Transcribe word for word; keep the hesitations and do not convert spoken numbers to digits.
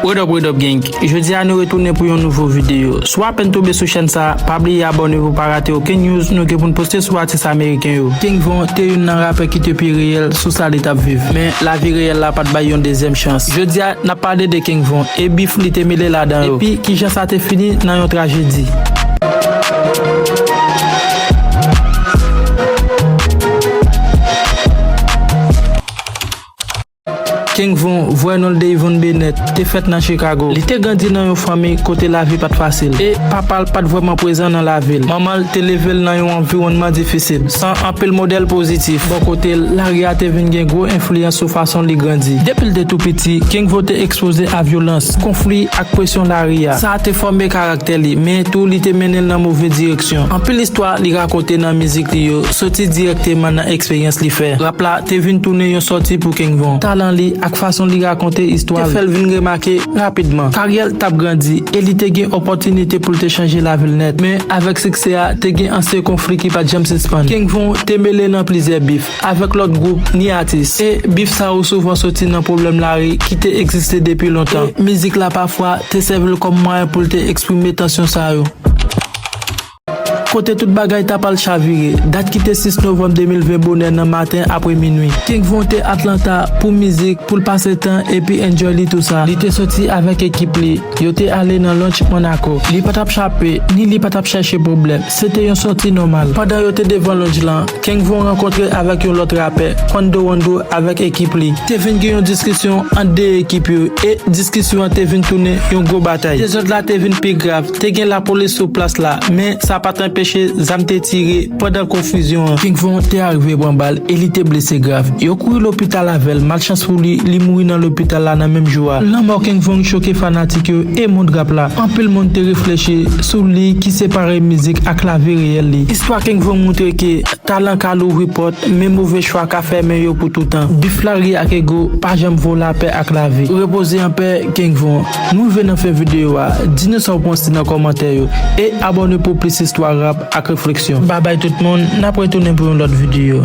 What up, what up, gang? Jodi a nou retounen pou yon nouvo videyo. Si w apèn tonbe sou chèn sa, pa bliye abòne pou pa rate okenn news nou gen pou n poste sou atis ameriken yo. King Von te youn nan rapè ki te pi reyèl sou sa li t ap viv. Men, lavi reyèl la pa t bay yon dezyèm chans. Jodi a, n ap pale de King Von e bif li te mele ladan yo. Epi kijan sa te fini nan yon trajedi. King Von, vrè non l Deyvon Bennett, te fèt nan Chicago. Li te grandi nan yon fanmi kote lavi pa t fasil. E papa l pa t vrèman prezan nan lavi l. Manman l te leve l nan yon anviwònman difisil, san anpil modèl pozitif. Bò kote l, lari a te vin gen gwo enfliyans sou fason li grandi. Depi l te tou piti, King Von te ekspoze a vyolans, konfli ak presyon lari a. Sa te fòme karaktè li, men tou li te mennen l nan move direksyon. Anpil istwa li rakonte nan mizik li yo soti dirèkteman nan eksperyans li fè. Rap la te vin tounen yon sòti pou King Von. Talan li ak fason li rakonte istwa li te fè l vin remake rapidman. Karyè l t ap grandi e li te gen opòtinite pou l te chanje lavi l nèt. Men, avèk siksè a, te gen ansyen konfli ki pa t janm sispann. King Von te mele nan plizyè bif avèk lòt gwoup ni atis. E bif sa yo souvan soti nan pwoblèm lari ki te egziste depi lontan. E mizik la pafwa te sèvi l kòm mwayen pou l te eksprime tansyon sa yo. Kote tout bagay t ap al chavire, dat ki te sis novanm de mil ven bonè nan maten apre minwi. King Von te Atlanta pou mizik, pou l pase tan epi enjoy li tou sa. Li te soti avèk ekip li, yo te ale nan lounge Monaco. Li pa t ap chape, ni li pa t ap chèche pwoblèm. Se te yon sòti nòmal. Pandan yo te devan lounge lan, King Von rankontre avèk yon lòt rapè, Quando Rondo, avèk ekip li. Te vin gen yon diskisyon ant de ekip yo, e diskisyon an te vin tounen yon gwo batay. Dezòd la te vin pi grav. Te gen lapolis sou plas la, men sa pa t anpeche zam te tire pandan konfizyon an. King Von te arive pran bal e li te blese grav. Yo kouri lopital avè l. Malchans pou li, li mouri nan lopital la nan menm jou a. Lanmò King Von choke fanatik yo e mond rap la. Anpil moun te reflechi sou li ki separe mizik ak lavi reyèl li. Istwa King Von montre ke talan ka louvri pòt, men move chwa ka fèmen yo pou toutan. Bif lari ak ego pa janm vo lapè ak lavi. Repoze anpè, King Von. Nou rive nan fen videyo a. Di nou sa w panse nan kòmantè yo. E abòne pou plis istwa rap ak refleksyon. Babay tout moun, n ap retounen pou yon lòt videyo.